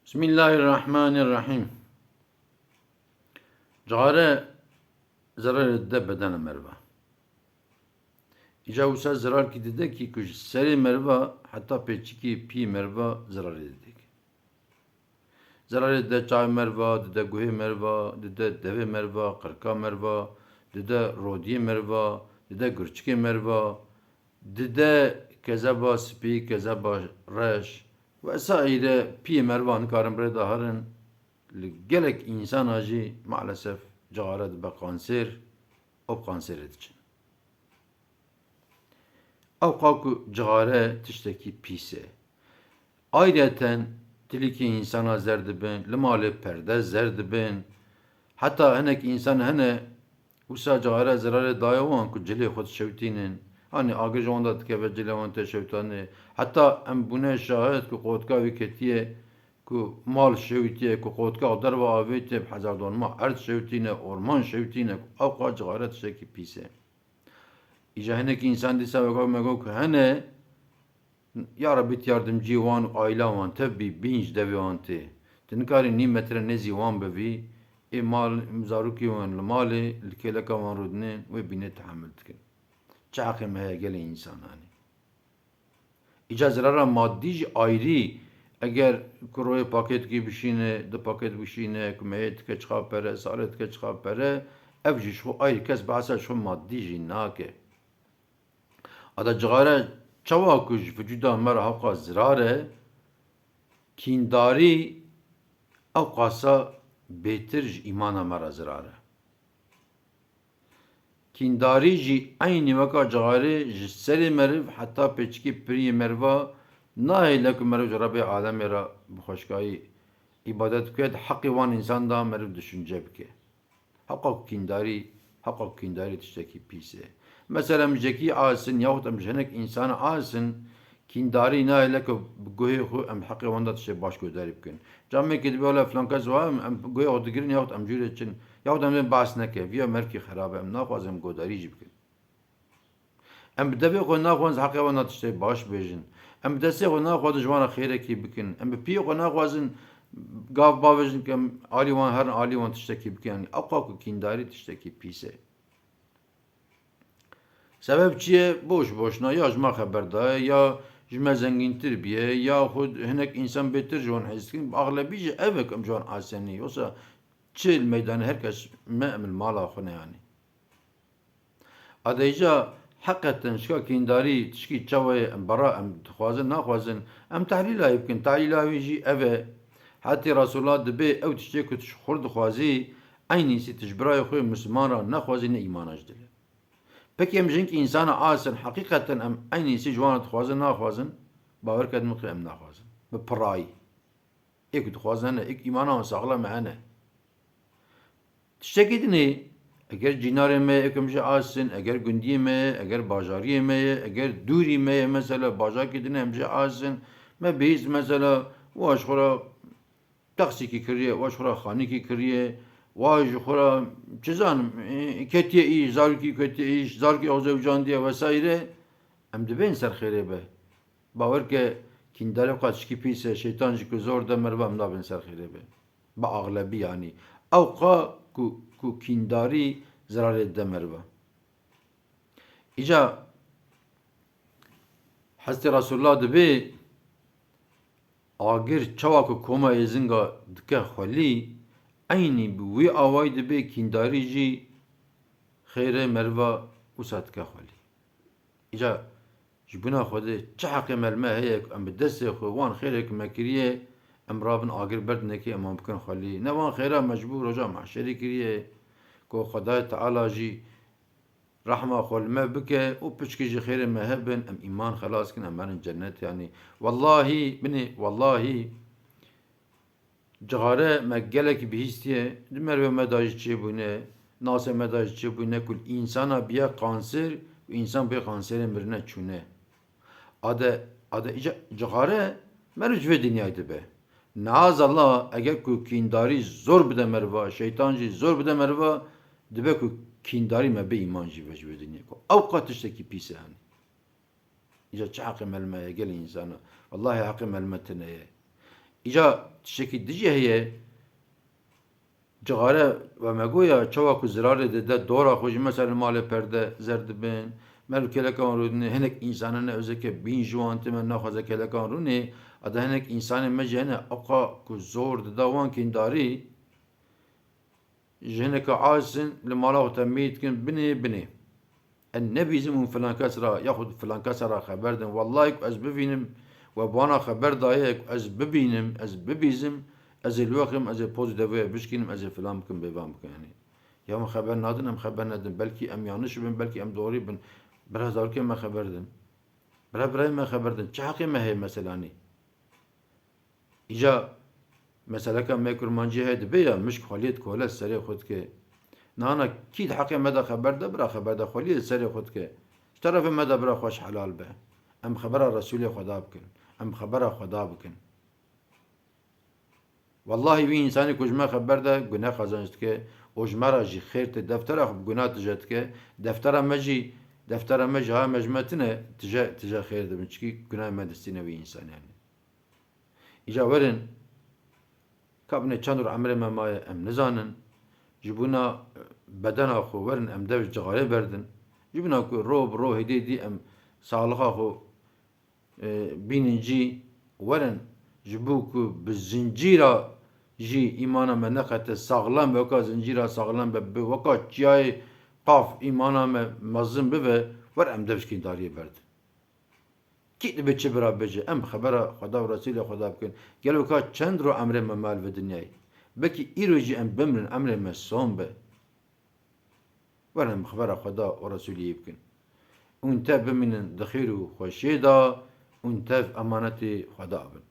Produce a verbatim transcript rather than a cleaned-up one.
Bismillahirrahmanirrahim. Cixare zerarê dide bedena meriva. Îca wisa zerarkî dide kî ku ji serê meriva heta pêçikî pî meriva zerarê dide kî. Zerarê dide çavê meriva, dide guhê meriva, dide devê meriva, qirka meriva, dide rodiyê meriva, dide gurçikê meriva, dide kezeba spî, kezeba reş vesaîre piyê meriva nikarin bi rê de herin. Li gelek însana jî maalesef cixare dibe kansêr û bi kansêrê diçin. Ewqa ku cixare tiştekî pîs e. Ayriyeten tilîkê însana zer dibin, li malê perde zer dibin. Heta hinek însan hene, wisa cixare zerarê daye wan ku cilê xwe dişewtînin. Hanî agir ji wan de dikeve, cilê wan tê şewtanê. Heta em bûne şahid ku qotka wî ketiye, ku mal şewtiye, ku qotka xwe derve avêtiye, bi hezar don ma erd şewtîne, orman şewtîne, ku ewqa cixare tiştekî pîs e. Îca hinekî însan dîsa weka me got ku hene, ya Rebî tu yardimcî wan û aîla wan tev bî, bîn ji devê wan tê. Tu nikarî nîv metre nêzî wan bivî, ê mal, zarokê wan li malê, li kêleka wan rûdinin, wê bînê tehemil dikin. Çi heqê me heye gelê însananê? Îca zirara madî jî ayrî, eger ku royê pakêtkî bişîne, du pakêt bişîne, ku mehê dike çiqa pere, salê dike çiqa pere, ev jî ji xwe ayrî kes behsa ji xwe madî jî nake. Ada cixare çawa ku ji vücuda me re hewqa zirar e, kîndarî ewqasa bêtir ji îmana me re zirar e. Kîndarî jî eynî weka cixarê ji serê meriv heta pêçikê piriyê meriva nahêle ku meriv ji Rebê alemê re bi xweşkayî îbadet bike, di heqê wan însan de meriv düşünce bike. Heqa ku kîndarî, heqa ku kîndarî tiştekî pîs e. Mesela em ji yekî asin yaxud em ji hinek însan asin, kîndarî nayê leke bi guhê xwe em heqê wan de tiştê baş guhdarî bikin. Camekê dibe wele filan kes wa em, em guhê xwe digirin yaxud em jûrê çin, yaxud em ê behs neke. Viya merkî xerab e, em naxwazin em guhdarî jî bikin. Em bi devê xwe naxwazin heqê wan de tiştê baş bêjin. Em bi destê xwe naxwazin ji wan re xêrekî bikin. Em bi piyê xwe naxwazin gav bavêjin ku em alî wan herin, alî wan tiştekî bikin. Yanî ewqa ku kîndarî tiştekî pîs e. Sebeb çi ye? Boş boşna ya ji me xeber daye, ya ji me zengîntir biye, ya xwe hinek însan bêtir ji wan hez dikin. Axlebî jî ev e ku em ji wan asenî. Yoksa çi li meydanê her kes me, em li mala xwe ne yanî. Adeyca heqeten şika kîndarî tişkî çawa ye, em bara em dixwazin, naxwazin, em tehlîla wî bikin. Tehlîla wî jî ev e. Hetê Resulullah dibê ew tiştê ku tu ji xwe dixwazî, eynîsî tu ji birayê xwe Misliman re nexwazî ne îmana ji dil e. Pekî em ji hinkî însana asin, heqîqeten em eynîsî ji wan re dixwazin, naxwazin, bawer ket min qê em naxwazin. Bi pirayî. Ê ku dixwazin hene, ê ku îmana wan saxlem e hene. Tiştekî din ê, eger cînarê me ye, ê ku em jê asin, eger gundiyê me ye, eger bajariyê me ye, eger dûrî me ye, mesela bajarkî din ê em jê asin, me bihîst mesela wa ji xwe re texsîkî kiriye, wa ji xwe re xanîkî kiriye, wa ji xwe re, çi zanim, e, ketiye îş, zarokî ketiye îş, zarokê xwe zewcandiye vesaire, em dibên ser xêrê be. Bawer ke kîndarê qas tişkî pîs e, şeytan jî ku zor de meriva em nabên ser xêrê be. Bi axlebî yanî. Ewqa ku, ku kîndarî zirarê dide meriva. Îca Hezretî Resulullah dibê agir çawa ku koma êzinga dike xwelî, eynî bi wî awayî dibê kîndarî jî xêrê meriva wisa dike xwelî. Îca ji bona Xwedê çi heqê me li me heye ku em bi destê xwe wan xêrê ku me kiriye, em rabin agir berdinekê em wan bikin xwelî. Ne wan xêra me ji bo roja mahşerê kiriye ku Xwedayê Teala jî rehma xwe li me bike û piçkî jî xêrê me hebin, em îman xelas kin, em herin cennet yanî. Wellahî, binê, wellahî, cixare me gelekî bihîstiye, di merivê me de jî çêbûne, nasê me de jî çêbûne ku li însana biye kanser û însan bê kanserê mirine çûne. Ade, ade îca cixare meriv ji vê dinyayê dibe. Neazallah, eger ku kîndarî zor bide meriva, şeytan jî zor bide meriva, dibe ku kîndarî me bê îman jî ve ji vê dinyayê. Ku ewqas tiştekî pîs e, yanî. Îca çi heqê me li me ye, gelê însana? Wellahî heqê me li me tune ye. Îca tiştekî dijî heye, cixare we me goya çawa ku zirarê dide dora xwe jî, mesela li malê perde zer dibin, me li kêlekan rûnê, hinek însanê ne, özellikle bîn ji wan tê, me naxwaze kêlekan rûnê, ada hinek însanê me jî hene, oqa ku zor dida wan kîndarî, ji hineke aciz in, li mala xwe tembî dikin, binê, binê. Em nebîzim hûn filan kes ra, yaxud filan kesa ra xeber din. Wellahî ku ez bivînim, we bana xeber daye ku ez bibînim, ez bibîzim, ez ê li we xim, ez ê poz û devê bişkînim, ez ê filan bikim, bêvan bikim, yanî. Ya min xeber nadin, em xeber nedin. Belkî em yanlış bin, belkî em doğrî bin. Bira zarokê me xeber din. Bira birayê me xeber din. Çi heqê me heye meselanî? Îca meseleka me kurmancî heye dibe ya, mişk xweliyê dikole serê xwe dike. Nana kî di heqê me de xeber de, bira xeber de xweliyê serê xwe dike. Ji terefê me de bira xweş helal be. Em xebera Resûlê Xweda bikin. Em xebera Xweda bikin. Wellahî wî însanî ku ji me xeber de gune qezenc dike û ji me re jî xêr tê, deftera xwe bi guna tije dike, deftera me jî, deftera me jî ha me ji me tine, tije, tije xêr dibin. Çikî gunayê me distîne wî însanî, yanî. Îca werin, ka binê çend roj emrê me maye, em nizanin. Ji bona bedena xwe werin, em dev ji cixarê berdin. Ji bona ku ro bi ro hêdî hêdî em saxlixa xwe, e, bînin cî, werin. Ji bo ku bi zincîra jî îmana me neqete saxlem be, weka zincîra saxlem be, bi weka çiyayê qaf îmana me mezin bibe, wer em dev ji kîndariyê berdin. Kî dibe çi bira bêje, em xebera Xweda û Resûlê Xweda bikin. Gelo ka çend roj emrê me mal vê dinyayê? Belkî îro jî em bimrin, emrê me son be. Werin em xebera Xweda û Resûlê bikin. Hûn tev bimînin di xêr û xweşiyê de, hûn tev emanetê Xweda bin.